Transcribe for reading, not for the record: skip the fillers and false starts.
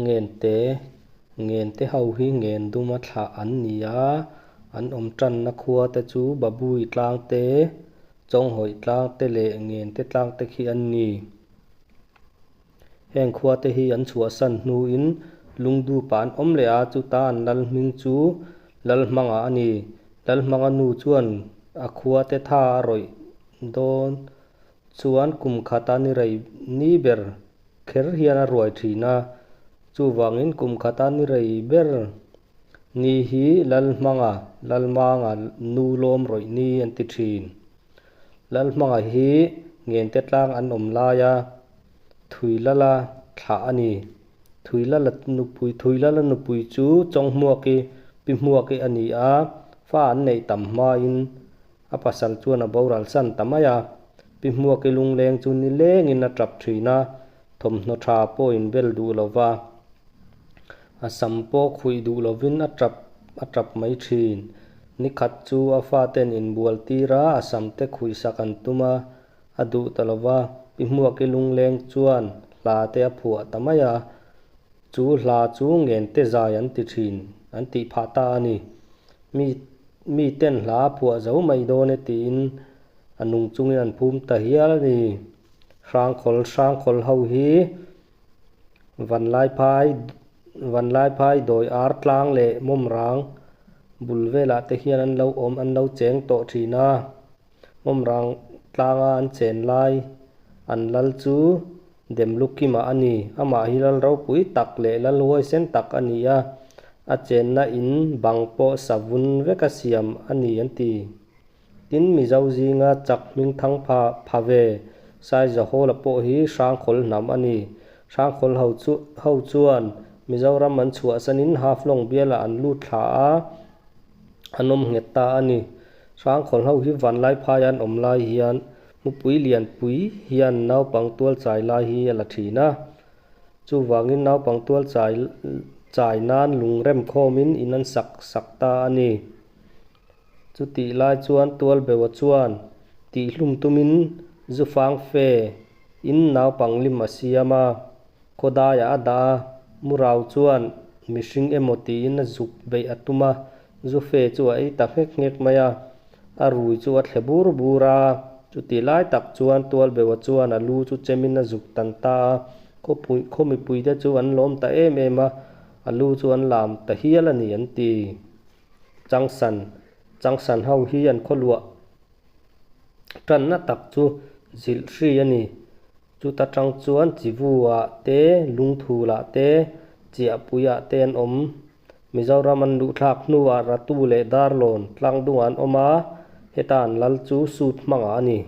Ngente Ngente ho hi ngen duma thlah an ni a, an awm tanna khua te chu Babui tlang te, Chawnghawih tlang te leh Ngente tlang te khi an ni. Heng khua te hi an chhuahsan hnuin Lungdupa an awm leh a, chuta an lal hming chu Lalhmanga a ni. Lalhmanga nu chuan a khua te tha a rawih dawn chuan kum khata ni rei ni ber kher hian a ruai thin a, chuvangin kum khata ni rei ber ni hi Lalhmanga, Lalmanga nu lawm rawih ni an ti thin. Lalhmanga hi Ngente tlang an awm laia Thuilala thlah a ni. Thuilala nupui Thuilala nupui chu Chawnghmuaki, Pi Hmuaki a ni a, fa an neih tam hmain a pasal chuan a boral san ta mai a. Pi Hmuaki lungleng chu nilengin a tap thin a, thawmhnaw tha pawh inbel duh lo va, a sam pawh khuih duh lovin a tap a tap mai thin. Nikhat chu a faten inbual tir a, a samte khuihsak an tum a, A duh ta lo va, Pi Hmuaki lungleng chuan hla te a phuah ta mai a, chu hla chu Ngente zai an ti thin, an tih phah ta a ni. Mi mi ten hla a phuah zo mai dawn e tiin a nung chungin an phum ta hial a ni. Hrangkhawl Hrangkhawl ho hi Vanlaiphai Vanlaiphai dawi ar tlang leh mawmrang bul velah te hian an lo awm an lo cheng tawh thin a. Mawmrang tlanga an chen lai an lal chu Demlukima a ni. Amah hi lal ropui tak leh lal huaisen tak a ni a, a chenna in bang pawh savun veka siam a ni an ti. Tin, Mizo zinga chak hming thang pha pha ve Saizahawla pawh hi Hrangkhawl hnam a ni. Hrangkhawl ho chu ho chuan Mizoram an chhuahsanin Haflong bialah an lut thla a, an awm nghet ta a ni. Hrangkhawl ho hi Vanlaiphai an awm lai hian mupui lianpui hian naupang tual chai lai hi a la thin a. Chuvangin naupang tual chai chai nan lungrem khawmin in an sak sak ta a ni. Chutih lai chuan Tualbeua chuan tihhlum tumin zufang fe in naupang lim a siam a. Khawdaiah a dah a, Murau chuan mihring emaw tiin a zuk beih a tum a, Zufe chu a ei ta nghek nghek mai a, a rui chu a thle bur bur a, chuti lai tak chuan Tualbeua chuan a lu chu chemin a zuk tan ta a, khawpui khaw mipuite chu an lawm ta em em a, a lu chu an lam ta hial a ni an ti. Changsan, Changsan ho hi an khawluah tanna tak chu zilh hri a ni. Chuta tang chuan Chivu-ah te, Lungthul-ah te, Chiahpui-ah te an awm. Mizoram an luhthlak hnuah Ratu leh Darlawn tlangdungah an awm a, heta an lal chu suit hmangah a ni.